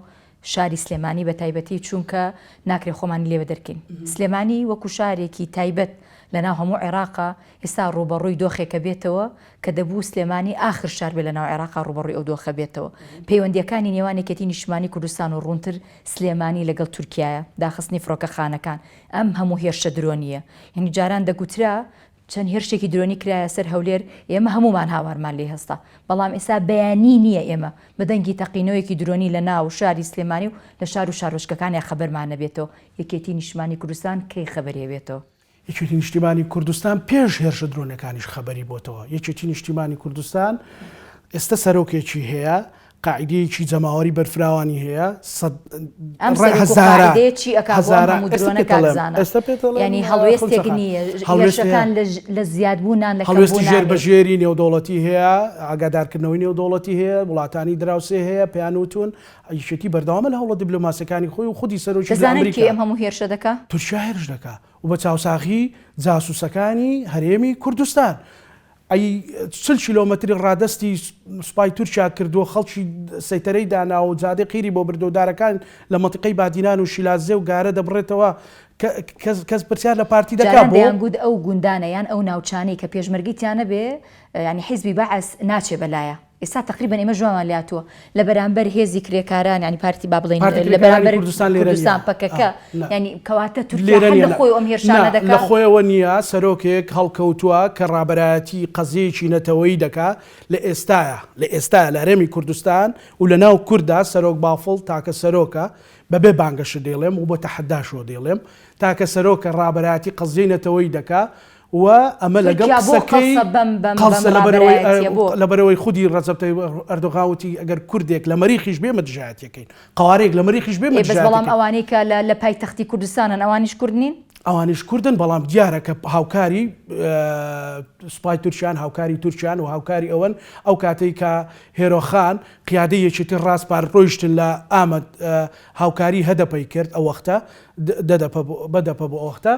شاری سلێمانی بە تایبەتی چونکە ناکرێ خۆمانی لێ بەدەرکەین سلێمانی وەکو شارێکی تایبەت. لە ناو هەموو عێراقا ئێستا ڕووبەڕووی دۆخێکە بێتەوە کە دەبوو سلێمانی ئاخر شار بێ لە ناو عێراقا ڕووبەڕووی ئەو دۆخە بێتەوە. پەیوەندییەکانی نێوان یەکێتی نیشتمانی کوردستان و ڕوونتر سلێمانی لەگەڵ تورکیایە، داخستنی فڕۆکەخانەکان، ئەم هەموو هێرشە درۆنییە. یانی جاران دەگوترا چەند هێرشێکی درۆنی کرایە سەر هەولێر، ئێمە هەموومان هاوارمان لێ هەستا. بەڵام ئێستا بەیانی نییە ئێمە بە دەنگی تەقینەوەیەکی درۆنی لە ناو شاری سلێمانی و لە شار و شارۆچکەکانیا خەبەرمان نەبێتەوە. یەکێتی نیشتمانی کوردستان کەی خەبەری ئەبێتەوە؟ یەکێتی نیشتیمانی کوردستان پێش هێرشە درۆنەکانیش خەبەری بۆتەوە. یەکێتی نیشتیمانی کوردستان ئێستا سەرۆکێکی هەیە، قاعیدەیەکی جەماوەری بەرفراوانی هەیە، سەد ئەم سەرۆک و قاعیدەیە چی ئەکا بۆ ئەم هەموو درۆنە کاک زانا؟ یانی هەڵوێستێک نییە، هێرشەکان لە زیادبوونان لە هەڵوێستی ژێر بە ژێری نێودەوڵەتی هەیە، ئاگادارکردنەوەی نێودەوڵەتی هەیە، وڵاتانی دراوسێ هەیە پێیان وتوون یەکێتی بەردەوامە لە هەوڵە دیبلۆماسیەکانی خۆی و خودی سەرۆکی لە دەزانن کێ ئەمریکا. ئەم هەموو هێرشە دەکا؟ تورکیا هێرش دەکا و بە چاوساغی جاسوسەکانی هەرێمی کوردستان. ئەی 40 کیلۆمەتری ڕادەستی سوپای تورکیا کردووە، خەڵکی سەیتەرەی داناوە و جادەی قیری بۆ بردووە و دارەکان لە مەنتیقەی بادینان و شیلادزێ و گارە دەبڕێتەوە، کەس کەس پرسیار لە پارتی دەکا جاران بۆ؟ دەیانگوت ئەو گوندانە یان ئەو ناوچانەی کە پێشمەرگەی تیا نەبێ یانی حیزبی بەعس ناچێ بەلایە. ئێستا تەقریبەن ئێمەش وامان لێهاتووە لە بەرامبەر هێزی کرێکاران یانی پارتی با بڵێین پارتی لە کرێکارانی بەرامبەر کوردستان لێرە نییە. کوردستان پەکەکە ئا، نا. یانی کەواتە تورکیا لێرە هەر نییە لە نا. خۆی ئەم هێرشانە نا، دەکا؟ لە خۆیەوە نییە، سەرۆکێک هەڵکەوتووە کە ڕابەرایەتی قەزیەیەکی نەتەوەیی دەکا، لە ئێستایا، لە ئێستایا لە هەرێمی کوردستان و لە ناو کورددا سەرۆک بافڵ تاکە سەرۆکە، بە بێ بانگەشە دەیڵێم و بە تەحەداشەوە دەیڵێم، تاکە سەرۆکە ڕابەرایەتی قەزیەی نەتەوەیی دەکا و ئەمە لەگەڵ تورکیا بۆ قسەکەی قەڵسە بەم بەم بەم قەڵسە لەبەرئەوەی ڕابەرایەتیە بۆ؟ لەبەرئەوەی خودی ڕەجەب تەیب ئەردۆغان وتی ئەگەر کوردێک لە مەریخیش بێ ئێمە دژایەتیەکەین قەوارەیەک لە مەریخیش بێ ئێمە ئێ بەس بەڵام دژایەتیەکەین. ئەوانەی کە لە لە پایتەختی کوردستانن ئەوانیش کورد نین؟ ئەوانیش کوردن بەڵام دیارە کە هاوکاری سوپای تورکیان هاوکاری تورکیان و هاوکاری ئەوەن ئەو کاتەی کە هێرۆخان قیادەی یەکێتی ڕاسپارد ڕۆیشتن لە ئامەد هاوکاری هەدەپەی کرد ئەو وەختە دەدەپە بەدەپە بۆ ئەو وەختە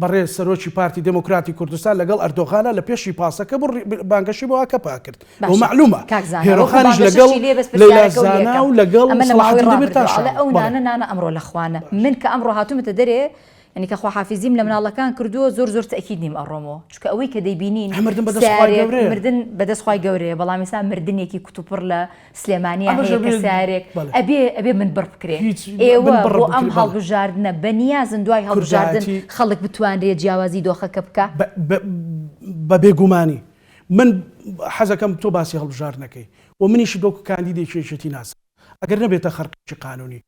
بەڕێز سەرۆکی پارتی دێمۆکراتی کوردستان لەگەڵ ئەردۆغانا لە پێشی پاسەکە بوو بانگەشەی بۆ ئاکەپە ئەکرد و باشە مەعلومە کاک زانا وەکو هێرۆخانیش لەگەڵ بانگەشەشی لێ بەس لەیلا پرسیارەکەو زانا لێکەم و لەگەڵ ئەمە لە ماوەی سەڵاحەدین ڕابردووە دەمیرتاشا ئەڵێ ئەو بوو. بەڵێ. نانە نانە ئەمڕۆ لە خوانە من کە ئەمڕۆ هاتوومەتە دەرێ یانی کە خواحافیزیم لە مناڵەکان کردووە زۆر زۆر تەئکید نیم ئەڕۆمەوە چونکە ئەوەی کە دەیبینین ئەی مردن بەدەست خوای سیارێک گەورەیە. مردن بەدەست خوای گەورەیە بەڵام ئێستا مردنێکی کوتوپڕ لە سلێمانیا ئەمەش هەیە ئەبێ کە سیارێک بەڵێ. ئەبێ ئەبێ بنبڕ بکرێ هیچ ئێوە بنبڕ بۆ ئەم بکرێ بەڵێ. هەڵبژاردنە بەنیازن دوای هەڵبژاردن کوردایەتی خەڵک بتوانرێ جیاوازی دۆخەکە بکا؟ بە بە بە بێگومانی من حەزەکەم تۆ باسی هەڵبژاردنەکەی و منیشت وەکو کاندیدێکی یەکێتی ناسم ئەگەر نەبێتە خەرقێکی قانونی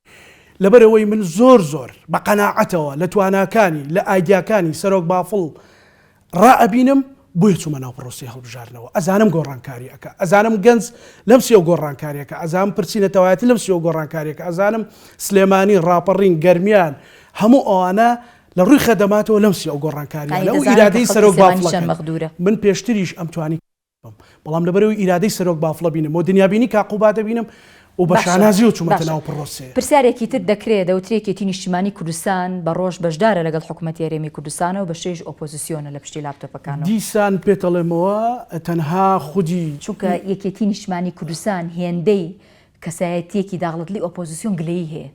لەبەرئەوەی من زۆر زۆر بە قەناعەتەوە لە تواناکانی لە ئایدیاکانی سەرۆک بافڵ ڕائەبینم بۆیە چوومە ناو پڕۆسەی هەڵبژاردنەوە ئەزانم گۆڕانکاری ئەکا ئەزانم گەنج لەم سیەوە گۆڕانکاریەکە ئەزانم پرسی نەتەوایەتی لەم سیەوە گۆڕانکاریەکە ئەزانم سلێمانی ڕاپەڕین گەرمیان هەموو ئەوانە لە ڕووی خەدەماتەوە لەم سیەوە گۆڕانکاریانە یانی و دەزانن کە ئیرادەی خەڵکی سەرۆک سلێمانی چەند بافڵەکەن مەغدورە. من پێشتریش ئەمتوانی بم بەڵام لەبەرئەوەی ئیرادەی سەرۆک بافڵە بینم و دنیابینی کاک قوباد دەبینم و بە باشە شانازیەوە چوومەتە باشە ناو پڕۆسەیە. پرسیارێکی تر دەکرێ دەوترێ یەکێتی نیشتیمانی کوردستان بە ڕۆژ بەشدارە لەگەڵ حکومەتی هەرێمی کوردستانەوە بە شەویش ئۆپۆزسیۆنە لە پشتی لاپتۆپەکانەوە. دیسان پێتەڵێمەوە تەنها خودی. چونکە یەکێتی نیشتمانی کوردستان هێندەی کەسایەتیەکی داغڵەتلی ئۆپۆزسیۆن گلەیی هەیە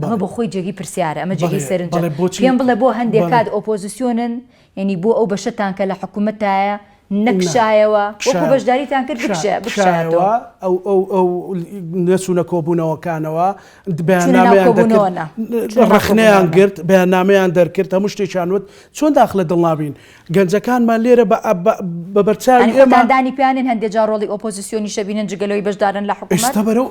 ئەمە بۆ خۆی جێگەی پرسیارە ئەمە جێگەی سەرنجە پێم بڵێ بۆ هەندێک کات ئۆپۆزسیۆنن یعنی بۆ ئەو بەشەتان کە لە حکوومەتایە نەکشایەوە وەکو بەشداریتان کرد بکشایەوە ئەو ئەو ئەو نەچوونە کۆبوونەوەکانەوە بەیاننامەیان دەکرد ڕەخنەیان گرت بەیاننامەیان دەرکرد هەموو شتێکیان وت چۆن داخلە دڵ نابین گەنجەکانمان لێرە بە بەرچاوی ئێمە دانی پیانن هەندێک جار ڕۆڵی ئۆپۆزیسیۆنیشە بینن جگە لەوەی بەشدارن لە حکوومەت ئێستا بەرەو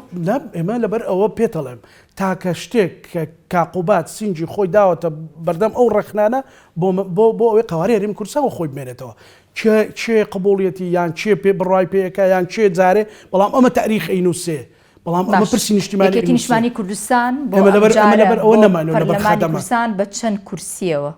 ئێمە لەبەر ئەوە پێتەڵێم تاکە شتێک کە کاک قوباد سینگی خۆی داوەتە بەردەم ئەو ڕەخنانە بۆ بۆ بۆ ئەوەی قەوارەی هەرێمی کوردستان وەک خۆی بمێنێتەوە. کێ کێ قبوڵیەتی یان کێ پێ بڕوای پێ ئەکا یان کێ جارێ بەڵام ئەمە تاریخ ئەینووسێ. بەڵام ئەمە باش پرسی نیشتیمانی یەکێتی ئەینووسێ. نیشتمانی کوردستان بۆ ئێمە ئەم لەبەر ئێمە جارە لەبەر ئەوە بۆ نەماینەوە لەبەر پەرلەمانی خەدەمات. کوردستان بە چەند کورسییەوە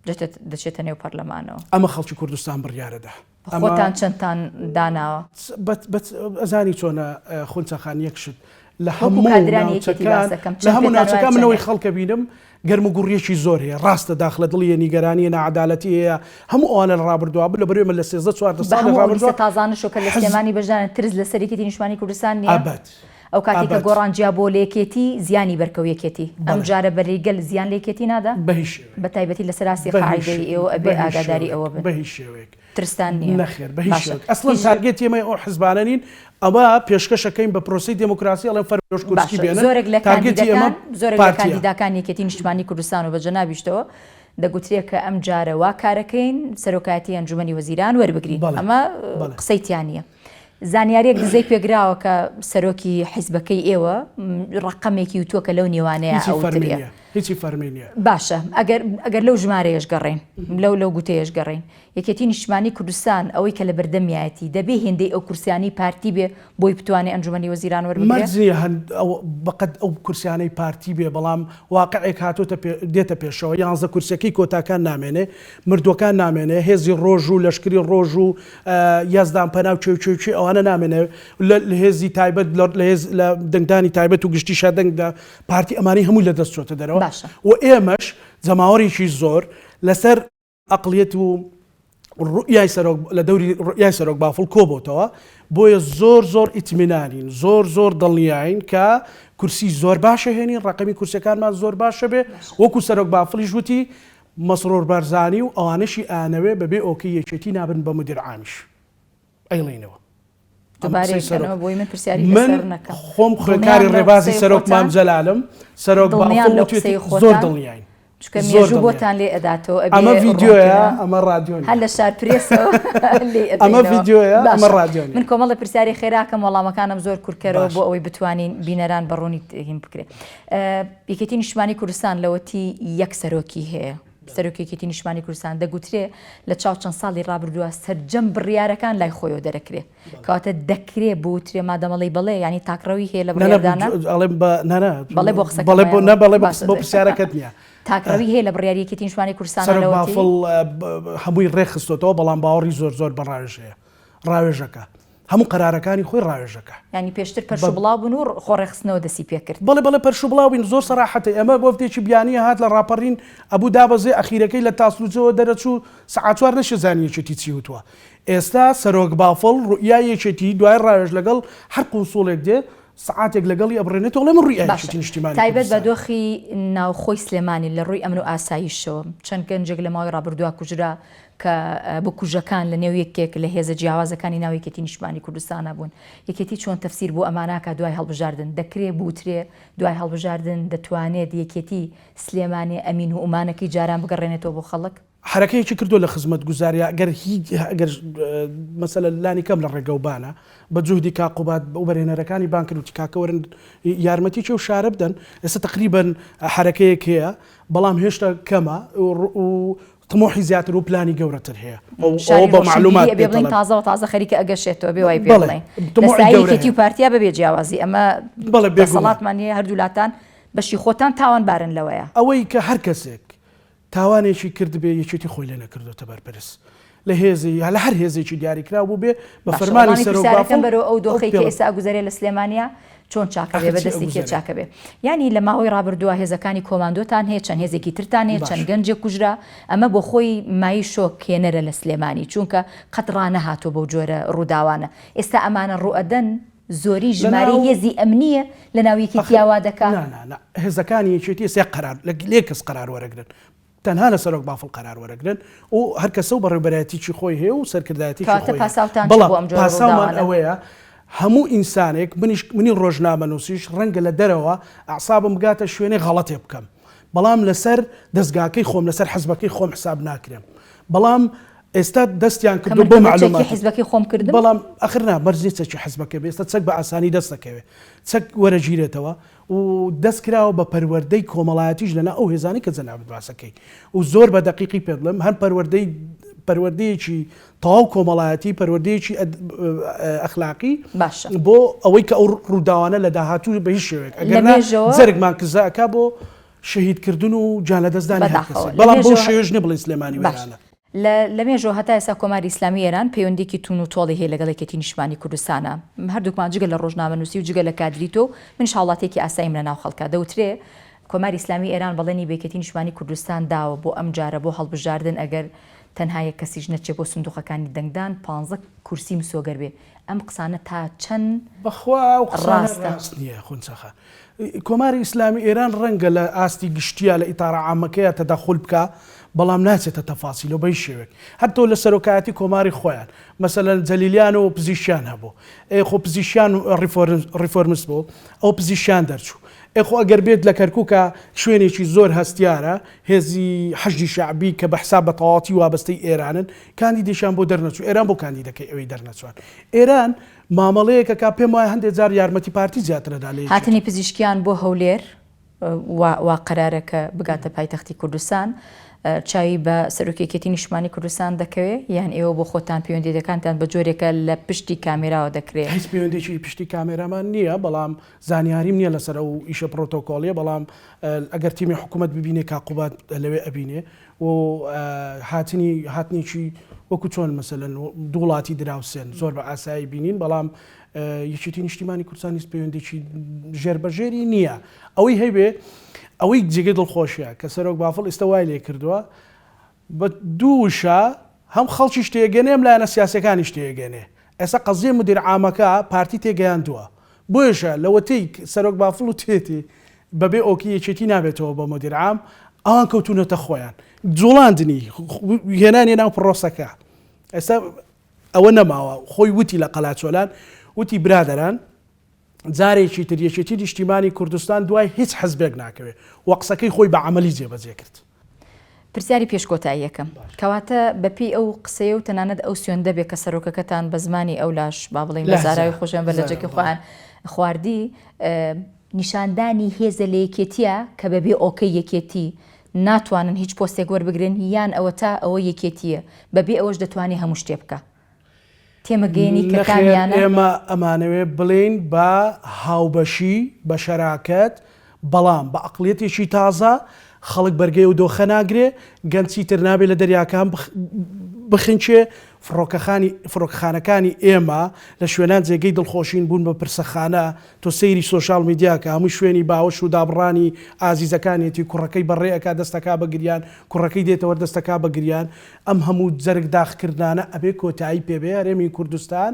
دەچێتە دەچێتە نێو پەرلەمانەوە؟ ئەمە خەڵکی کوردستان بڕیارەدا. ئەمە خۆتان چەندتان داناوە؟ بە بە ئەزانی چۆنە خونچە خان یەک شت لە وەکو هەموو کادرانی یەکێتی ناوچەکان باس دەکەم لە چەند هەموو پێتان وایە ناوچەکان من ئەوەی چەندە؟ خەڵکە بینم گەرم و گوڕیەکی زۆر هەیە ڕاستە داخ لە دڵیە نیگەرانیە ناعەدالەتی هەیە هەموو ئەوانە لە ڕابردووە بوو لەبەرئەوەی ئێمە لە 13 14 بە ساڵی هەموو ئەو ڕابردووە لیستە تازانەشەوە کە لە حزب سلێمانی بەشدارن ترس لەسەر یەکێتی نیشتمانی کوردستان نییە؟ ئەبەد. ئەو کاتەی کە گۆڕان جیا بۆ لە یەکێتی زیانی بەرکەو یەکێتی ئەم جارە بەرەی گەل زیان لە یەکێتی نادا؟ بە هیچ شێوەیەک. بە تایبەتی لەسەر ئاستی قاعیدەیی ئێوە ئەبێ ئاگاداری ئەوە بن. بە هیچ شێوەیەک. ترستان نییە؟ نەخێر بە هیچ شێوەیەک. ئەسڵەن target ی ئێمە ئەو حزبانە نین، ئەوە پێشکەش ئەکەین بە پرۆسەی دێموکراسی ئەڵێن فەرموو کورسی بێنن، زۆرێک لە target ی ئێمە کاندیدەکان زۆرێک لە کاندیداکان یەکێتی نیشتمانی کوردستان و بە جەنابیشتەوە دەگوترێ کە ئەم جارە وا کارەکەین سەرۆکایەتی ئەنجومەنی وەزیران وەربگرین ئەمە قسەی تیا نییە. زانیاریەک دزەی پێگراوە کە سەرۆکی حیزبەکەی ئێوە ڕەقەمێکی وتووە کە لەو نێوانەیە ئەوترێ. هیچی فەرمی نییە. باشە ئەگەر ئەگەر لەو ژمارەیەش گەڕێین لەو لەو گوتەیەش گەڕێین یەکێتی نیشتمانی کوردستان ئەوەی کە لە بەردەمیایەتی دەبێ هێندەی ئەو کورسیانەی پارتی بێ بۆی بتوانێ ئەنجومەنی وەزیران وەربگرێ؟ مەرج نییە هەند ئەو بەقەد ئەو کورسیانەی پارتی بێ بەڵام واقعێک هاتۆتە پێ دێتە پێشەوە یانزە کورسیەکەی کۆتاکان نامێنێ مردووەکان نامێنێ هێزی ڕۆژ و لەشکری ڕۆژ و یەزدان پەنا و کێ و کێ و کێ ئەوانە نامێنێ لە هێزی تایبەت لە هێز لە دەنگدانی تایبەت و گشتیشا دەنگ دا پارتی ئەمانەی هەمووی لە دەست چۆتە دەرەوە باشە. و ئێمەش جەماوەرێکی زۆر لەسەر ئەقڵیەت و ڕوئیای سەرۆک لە دەوری ڕوئیای سەرۆک بافڵ کۆبۆتەوە بۆیە زۆر زۆر ئیتمینانین زۆر زۆر دڵنیاین کە کورسی زۆر باشە هێنین ڕقمی کورسەکانمان زۆر باشە بێ وەکو سەرۆک بافڵیش وتی مەسرۆر بارزانی و ئەوانەشی ئانەوێ بەبێ ئۆکەی یەکێتی نابن بە مدیر عامیش ئەیڵینەوە. من خۆم خوێندکاری ڕێبازی سەرۆک مام جەلالم سەرۆک زۆر دڵنیاین چونکە مێژوو بۆتان لێ ئەداتەوە ئەمە ڤیدیۆیە ئەمە ڕادیۆ هەر لە شار پرێسەوە ئەمە ڤیدیۆیە ئەمە ڕادیۆ من کۆمەڵە پرسیاری خێراکەم وەڵامەکانم زۆر کورتکەرەوە بۆ ئەوەی بتوانین بینەران بە ڕوونی هین بکرێ یەکێتی نیشتمانی کوردستان لەوەتی یەک سەرۆکی هەیە سەرۆکی یەکێتی نیشتمانی کوردستان دەگوترێ لە چاو چەند ساڵی ڕابردووە سەرجەم بڕیارەکان لای خۆیەوە دەرەکرێ کەواتە دەکرێ بوترێ مادەمەڵی بەڵێ ینی تاکڕەوی هەیە لە بڕیاردانە بەڵێ بۆ قسە بەڵێ بۆ نە بەڵێ بۆ پرسیارەکەت نییە تاکڕەوی هەیە لە بڕیاری یەکێتی نیشتمانی کوردستان سەرۆک بافڵ هەمووی ڕێکخستۆتەوە بەڵام باوەڕی زۆر زۆر بە ڕاوێژ هەیە ڕاوێژەکە هەموو قەرارەکانی خۆی ڕاوێژەکە. یانی پێشتر پەرش و بڵاو بوون و خۆ ڕێکخستنەوە دەسی پێ کرد. بەڵێ بەڵێ پەرش و بڵاو بووین زۆر سەراحەتە ئێمە وەفدێکی بیانی هات لە ڕاپەڕین ئەبوو دابەزێ ئەخیرەکەی لە تاسلوجەوە دەرەچوو سەعات چوار نەشێزانی یەکێتی چی وتووە ئێستا سەرۆک بافڵ ڕوئیای یەکێتی دوای ڕاوێژ لەگەڵ هەر قونسوڵێک دێ سەعاتێک لەگەڵی ئەبڕێنێتەوە ئەڵێ من ڕوئیای باشە یەکێتی نیشتیمانی تایبەت بە کوردستانم. دۆخی ناوخۆی سلێمانی لە ڕووی ئەمن و ئاسایشەوە چەند گەنجێک لە ماوەی ڕابردووە کوژرا کە بکوژەکان لە نێو یەکێک لە هێزە جیاوازەکانی ناو یەکێتی نیشتمانی کوردستانا بوون. یەکێتی چۆن تەفسیر بۆ ئەمانە ئەکا دوای هەڵبژاردن؟ دەکرێ بوترێ دوای هەڵبژاردن دەتوانێت یەکێتی سلێمانێ ئەمین و ئومانەکەی جاران بگەڕێنێتەوە بۆ خەڵک؟ حەرەکەیەکی کردوە لە خزمەتگوزاریا گەر هیچ گەر مەسەلە لانی کەم لە ڕێگەوبانە بە جوهدی کاک قوباد وەبەرهێنەرەکانی بانگ کرد وتی کاکە وەرن یارمەتیی ئەو شارە بدەن ئێستا تەقریبەن حەرەکەیەک هەیە بەڵام هێشتا کەمە و تموحی زیاتر و پلانی گەورەتر هەیە شاری بە معلومات بێ بڵێن تازەوە تازە خەریکە ئەگەشێتەوە بێ وای پێ بڵێن لە سایەی یەکێتی و پارتیا بەبێ جیاوازی ئەمە بەڵێ دەسەڵاتمان نییە هەردوو لاتان بەشی خۆتان تاوانبارن لەوەیە ئەوەی کە هەر کەسێک تاوانێکی کردبێ یەکێتی خۆی لێ نەکردۆتە بەرپرس لە هێزی یا لە هەر هێزێکی دیاریکراو بووبێ بە باشە فەرمانی وەڵامی سەرۆک پرسیارەکەم بافڵ بەرەو ئەو ئەو دۆخەی کە پێڵ ئێستا ئەگوزەرێ لە سلێمانیا چۆن چاکە بێ ئاخر بە چی دەستی کێ ئەگوزەرێ؟ چاکە بێ یانی لە ماوەی ڕابردووە هێزەکانی کۆماندۆتان هەیە چەند هێزێکی ترتان هەیە چەند باشە. گەنجێک کوژرا ئەمە بۆ خۆی مایەی شۆک هێنەرە لە سلێمانی چونکە قەت ڕانەهاتووە بەو جۆرە ڕووداوانە ئێستا ئەمانە ڕووئەدەن زۆری ژمارەی لەناو هێزی ئەمنییە لەناو ئاخر یەکێتیا وا دەکا؟ نا نا نا هێزەکانی یەکێتی ئێستا قەرار لە لێ کەس قەرار وەرەگرن تەنها لە سەرۆک بافڵ قەرار وەرەگرن و هەر کەسە و بەڕێوبەرایەتیی خۆی هەیە و سەرکردایەتیی کەواتە خۆی هەیە. پاساوتان چ بەڵام بۆ ئەم جۆرە پاساومان ڕووداوانە؟ ئەوەیە هەموو ئینسانێک، منیش منی ڕۆژنامەنووسیش ڕەنگە لە دەرەوە ئەعسابم بگاتە شوێنێ غەڵەتێ بکەم، بەڵام لەسەر دەزگاکەی خۆم، لەسەر حزبەکەی خۆم حساب ناکرێم. بەڵام ئێستا دەستیان کە کردووە من بۆ کە بە چەکی مەعلوماتی. حزبەکەی خۆم کردم؟ بەڵام ئەخر نا، مەرج نییە چەکی حزبەکەی بێ، ئێستا چەک بە ئاسانی دەست دەکەوێ. چەک وەرەگیرێتەوە و دەست کراوە بە پەروەردەی کۆمەڵایەتیش لەناو ئەو هێزانەی کە جەنابت باسەکەی و زۆر بە دەقیقی پێت بڵێم هەر پەروەردەی پەروەردەیەکی تەواو کۆمەڵایەتی پەروەردەیەکی ئەخلاقی باشە بۆ ئەوەی کە ئەو ڕووداوانە لە داهاتوو بە هیچ شێوەیەک لە ئەگەر نا مێژەوە جەرگمان کزە ئەکا بۆ شەهیدکردن و گیانلەدەستدانی هەر بەداخەوە کەسێک لە بەڵام بەو مێژەوە شێوەیەش نیە بڵێین سلێمانی باشە وێرانە. لە لە مێژەوە هەتا ئێستا کۆماری ئیسلامی ئێران پەیوەندیەکی توون و تۆڵی هەیە لەگەڵ یەکێتی نیشتمانی کوردستانا. هەردووکمان جگە لە ڕۆژنامەنووسی و جگە لە کادری تۆ و منیش هاوڵاتیەکی ئاساییم لە ناو خەڵکا. دەوترێ کۆماری ئیسلامی ئێران بەڵێنی بە یەکێتی نیشتمانی کوردستان داوە بۆ ئەم جارە بۆ هەڵبژاردن ئەگەر تەنها یەک کەسیش نەچێ بۆ سندوقەکانی دەنگدان پانزە کورسی مسۆگەر بێ ئەم قسانە تا چەند بەخوا ئەو قسانە ڕاستە؟ ڕاست نییە خونچەخە. کۆماری ئیسلامی ئێران ڕەنگە لە ئاستی گشتییا لە ئیتارە عامەکەیا تەدەخول بکا بەڵام ناچێتە تەفاسیلەوە بە هیچ شێوەیەک. هەر تۆ لە سەرۆکایەتی کۆماری خۆیان مەسەلەن جەلیلیان و پزیشکیان هەبوو. ئێ خۆ پزیشکیان ڕیفۆرمست بوو ئەو پزیشکیان دەرچوو. ئێ خۆ ئەگەر بێت لە کەرکوکا شوێنێکی زۆر هەستیارە هێزی حەشدی شەعبی کە بە حساب بە تەواوەتی وابەستەی ئێرانن کاندیدێکیان بۆ دەرنەچوو ئێران بۆ کاندیدەکەی ئەوی دەرنەچوان ئێران مامەڵەیەک ئەکا پێم وایە هەندێ جار یارمەتی پارتی زیاتر ئەدا لە یەکێتی. هاتنی پزیشکیان بۆ هەولێر وا وا قەرارە کە بگاتە پایتەختی کوردستان چاوی بە سەرۆکی یەکێتی نیشتمانی کوردستان دەکەوێ یان ئێوە بۆ خۆتان پەیوەندییەکانتان بە جۆرێکە لە پشتی کامێراوە دەکرێ؟ هیچ پەیوەندیی پشتی کامێرامان نییە، بەڵام زانیاریم نییە لەسەر ئەو ئیشە پرۆتۆکۆڵیە، بەڵام ئەگەر تیمی حکوومەت ببینێ کاک قوباد لەوێ ئەبینێ و هاتنی هاتنێکی وەکو چۆن مەسەلەن دوو وڵاتی دراوسێن زۆر بە ئاسایی بینین، بەڵام یەکێتی نیشتیمانی کوردستان هیچ پەیوەندێکی ژێر بە ژێری نییە. ئەوەی هەیبێ ئەوەی جێگەی دڵخۆشیە کە سەرۆک بافڵ ئیستا وای لێ کردووە بە دوو وشە هەم خەڵکیش تێگەنێ هەم لایەنە سیاسیەکانیش تێگەنێ. ئێستا قەزیەی مدیر عامەکە پارتی تێگەیاندووە. بۆیەشە لەوەتەی سەرۆک بافڵ وتێتی بەبێ ئۆکی یەکێتی نابێتەوە بە مدیر عام ئەوان کەوتونەتە خۆیان جوڵاندنی هێنانی ناو پڕۆسەکە. ئێستا ئەوە نەماوە خۆی وتی لە قەلاچۆلان وتی برادەران جارێکی تر یەکێتی نیشتیمانی کوردستان دوای هیچ حزبێک ناکەوێ و قسەکەی خۆی بە عەمەلی جێبەجێ کرد. پرسیاری پێش کۆتاییەکەم، کەواتە بە پێی ئەو قسەیە و تەنانەت ئەو سوێندە بێ کە سەرۆکەکەتان بە زمانی ئەولاش با بڵێین بە زاراوی خۆشیان بە لەجەکی خۆیان خواردی، نیشاندانی هێزە لە یەکێتییە کە بە بێ ئۆکەی یەکێتی ناتوانن هیچ پۆستێک وەربگرن یان ئەوەتا ئەوە یەکێتییە بە بێ ئەوەش دەتوانێ هەموو شتێ بکا؟ تێمەگەیەنی کە نەخێر کامیانە؟ ئێمە ئەمانەوێ بڵێین بە هاوبەشی، بە شەراکەت، بەڵام بە عەقڵیەتێکی تازە، خەڵک بەرگەی ئەو دۆخە ناگرێ، گەنج چیتر نابێ لە دەریاکان بخنکێ، فڕۆکەخانی فڕۆکەخانەکانی ئێمە لە شوێنان جێگەی دڵخۆشین بوون بە پرسەخانە، تۆ سەیری social media کە هەمووی شوێنی باوەش و دابڕانی ئازیزەکانیەتی، کوڕەکەی بەڕێ ئەکا دەست ئەکا بە گریان، کوڕەکەی دێتەوە دەست ئەکا بە گریان، ئەم هەموو جەرگ داخ کردنانە ئەبێ کۆتایی پێ بێ، هەرێمی کوردستان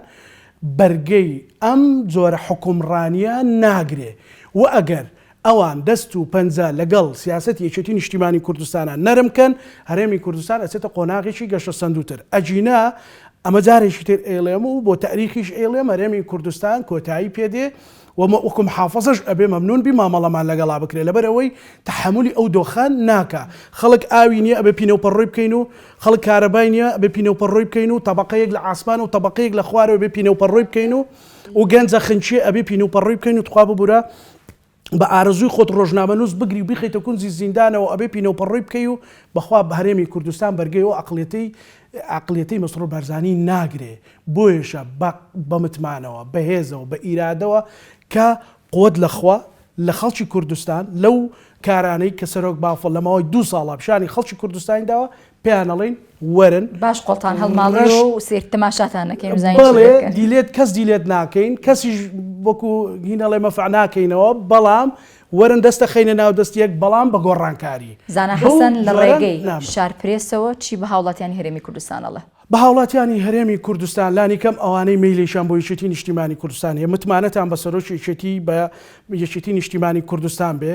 بەرگەی ئەم جۆرە حوکمڕانیە ناگرێ و ئەگەر ئەوان دەست و پەنجە لەگەڵ سیاسەتی یەکێتی نیشتیمانی کوردستانا نەرم کەن، هەرێمی کوردستان ئەچێتە قۆناغێکی گەشەسەندووتر. ئەگینا ئەمە جارێکی تر ئەیڵێم و بۆ تەئریخیش ئەیڵێم هەرێمی کوردستان کۆتایی پێ دێ و وەکو محافەزەش ئەبێ مەمنون بی مامەڵەمان لەگەڵا بکرێ لەبەر ئەوەی تەحەمولی ئەو دۆخە ناکا. خەڵک ئاوی نیە ئەبێ پینەوپەڕۆی بکەین و خەڵک کارەبای نیە ئەبێ پینەوپەڕۆی بکەین و تەبەقەیەک لە عاسمانە و تەبەقەیەک لە خوارەوە ئەبێ پینەوپەڕۆی بکەین و و گەنجە خنکێ ئەبێ پینوپەڕۆی بکەین و تخوا ببورە بە ئارەزووی خۆت ڕۆژنامەنووس بگری و بیخەیتە کونجی زیندانەوە ئەبێ پینەوپەڕۆی بکەی و بەخوا هەرێمی کوردستان بەرگەی ئەو عەقڵیەتەی عەقڵیەتەی مەسرور بارزانی ناگرێ بۆیەشە بە بە متمانەوە بە هێزەوە بە ئیرادەوە کە قوت لە خوا لە خەڵکی کوردستان لەو کارانەی کە سەرۆک بافڵ لە ماوەی دوو ساڵا پیشانی خەڵکی کوردستانی داوە پێیان ئەڵێین وەرن باش قۆڵتان هەڵماڵیەوە و سێر تەماشاتان نەکەین بزانین چی بەڵێ دەکەن. دیلێت کەس دیلێت ناکەین کەسیش وەکو هین ئەڵێ مەفع ناکەینەوە بەڵام وەرن دەستە خەینە ناو دەست یەک بەڵام بە گۆڕانکاری زانا بەو حەسەن لە جۆرە ڕێگەی نابێت. شارپرێسەوە چی بە هاوڵاتیانی هەرێمی کوردستان ئەڵێ؟ بە هاوڵاتیانی هەرێمی کوردستان لانیکەم ئەوانەی مەیلێکیان بۆ یەکێتی نیشتیمانی کوردستان هەیە متمانەتان بە سەرۆکی یەکێتی بە یەکێتی نیشتیمانی کوردستان بێ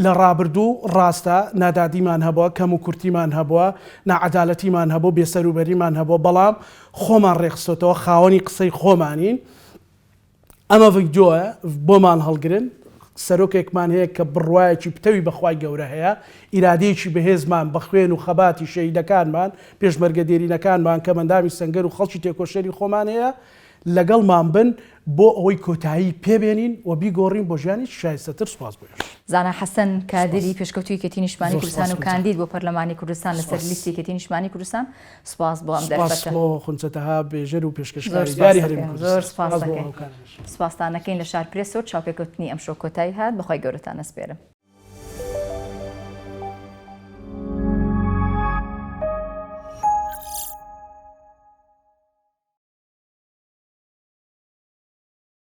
لە ڕابردوو ڕاستە نادادیمان هەبووە، کەم و کورتیمان هەبووە، ناعەدالەتیمان هەبوو، بێسەروبەریمان هەبووە، بەڵام خۆمان ڕێکخستۆتەوە، خاوەنی قسەی خۆمانین. ئەمە ڤیدیۆیە بۆمان هەڵگرن، سەرۆکێکمان هەیە کە بڕوایەکی پتەوی بە خوای گەورە هەیە، ئیرادەیەکی بەهێزمان بە خوێن و خەباتی شەهیدەکانمان، پێشمەرگە دێرینەکانمان، کەمئەندامی سەنگەر و خەڵکی تێکۆشەری خۆمان هەیە، لەگەڵمان بن بۆ ئەوەی کۆتایی پێ بێنین و بیگۆڕین بۆ ژیانێکی شایستەتر سوپاس بۆ ئێوەش. زانا حەسەن کادری پێشکەوتووی یەکێتی نیشتمانی زۆر کوردستان سوپاس و خونچە. کاندید بۆ پەرلەمانی کوردستان لەسەر سوپاس. لیستی یەکێتی نیشتمانی کوردستان سوپاس بۆ ئەم سوپاس دەرفەتە. بۆ خونچە تەها بێژەر و زۆر پێشکەشکاری سوپاس دیاری هەرێمی دەکەین. زۆر کوردستان. سوپاس سوپاس بۆ دەکەین. هاوکارانیش. سوپاستان ئەکەین لە شارپرێسەوە چاوپێکەوتنی ئەمشەو کۆتایی هات بەخوای گەورەتان ئەسپێرم.